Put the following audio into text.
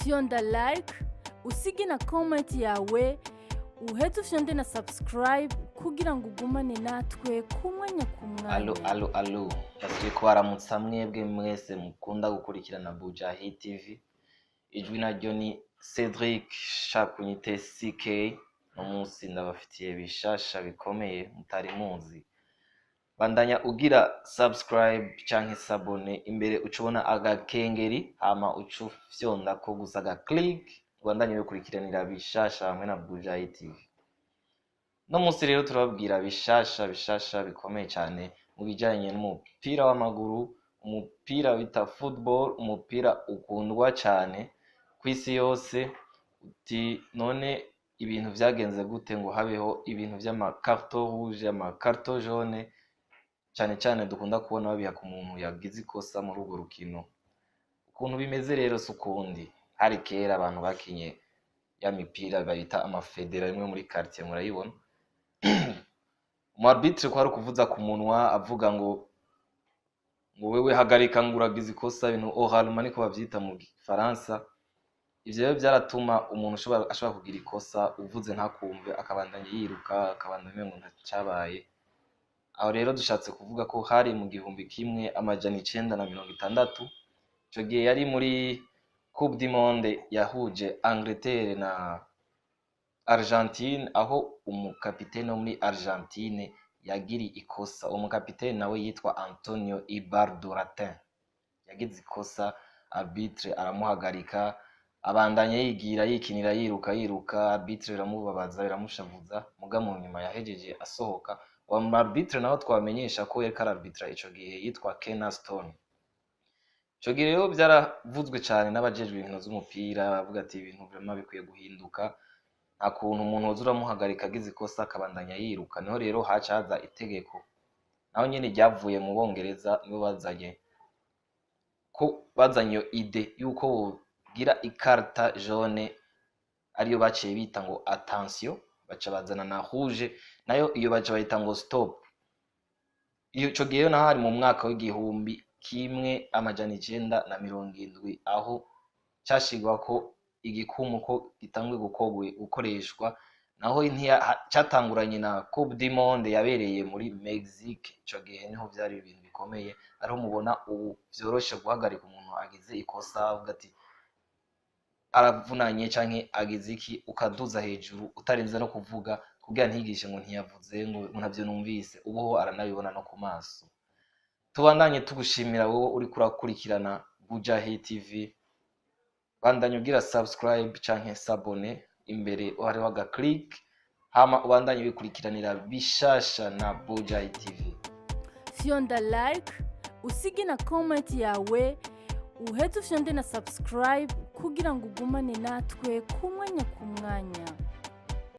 Fyonda like, usige na comment yawe, uheze ufyonde na subscribe kugira ngo ugumane natwe ku mwanya ku Alo. mwanya. Alo alo, ndasubiye kubaramutsa mwebwe mwese mukunda gukurikirana Bujahi TV. Ijwi naryo ni Cedric Shakunyite CK. No munsi ndabafitiye bishasha bikomeye mutari muzi. Bandanya ugira subscribe canke s'abonner, imbere uca ubona agakengeri, hama uca ufyondako gusa aga click, ubandanye bikurikiranira bishasha hamwe na Bujahi TV. No munsi rero turababwira bishasha bishasha bikomeye cyane mu bijyanye n'umupira w'amaguru, umupira bita football, umupira ukundwa cyane ku isi yose. Uti none ibintu vyagenze gute ngo habeho ibintu vy'ama carton rouge, ama carton jaune, cyane cyane dukunda kubona babiha ku muntu yagize ikosa muri urwo rukino? Ukuntu bimeze rero si ukundi. Hari kera abantu bakinye ya mipira bayita amafedera, rimwe muri quartier murayibona. Umu arbitre ko ari ukuvuza ku munwa, avuga ngo wewe hagarika, ngo uragize ikosa, ibintu oralement niko bavyita mu Gifaransa. Ivyo rero vyaratuma umuntu ashobora kugira ikosa, uvuze ntakumve, akabandanya yiruka, akabandanya umengo ntacabaye. Aho rero dushatse kuvuga ko hari mu 1960. Ico gihe yari muri Coupe du Monde yahuje Angleterre na Argentine, aho umukapitene wo muri Argentine yagiri ikosa. Uwo mukapitene nawe yitwa Antonio Ibardo Ratin. Yagize ikosa, arbitre aramuhagarika, abandanya yigira yikinira, yiruka yiruka. Arbitre biramubabaza, biramushavuza, muga mu nyuma yahejeje asohoka. Uwo arbitre nawe twamenyesha ko yariko ararbitra ico gihe yitwa Ken Aston. Ico gihe rero vyaravuzwe cane n'abajejwe inkino z'umupira, bavuga ati ibintu vraiment bikwiye guhinduka, nta kuntu umuntu woza uramuhagarika agize ikosa akabandanya yiruka. Niho rero haca haza itegeko, naho nyene ryavuye mu Bongereza, nibo bazanye ko bazanye iyo idée yuko bogira ikarta jaune, ariyo baciye bita ngo attention, baca bazana na rouge nayo, iyo baca bayita ngo stop. Iyo ico gihe naho hari mu mwaka w'1970, aho cashigwako igikumu ko gitanguye gukoreshwa. Naho catanguranye na Coupe du Monde yabereye muri Mexique. Ico gihe niho vyari ibintu bikomeye, ariho mubona ubu vyoroshe guhagarika umuntu agize ikosa, avuga ati aravunanye canke agize iki, ukaduza hejuru utarinze no kuvuga kugira ntiyigishe ngo ntiyavuze, ngo ntavyo numvise. Ubu ho aranabibona no ku maso. Tubandanye tugushimira wowe uriko urakurikirana Bujahi TV. Bandanye ugira subscribe canke s'abonner, imbere hariho aga click, hama ubandanye wikurikiranira bishasha na Bujahi TV. Fyonda like, usige na comment yawe, uheze ufyonde na subscribe kugira ngo ugumane natwe ku mwanya ku mwanya.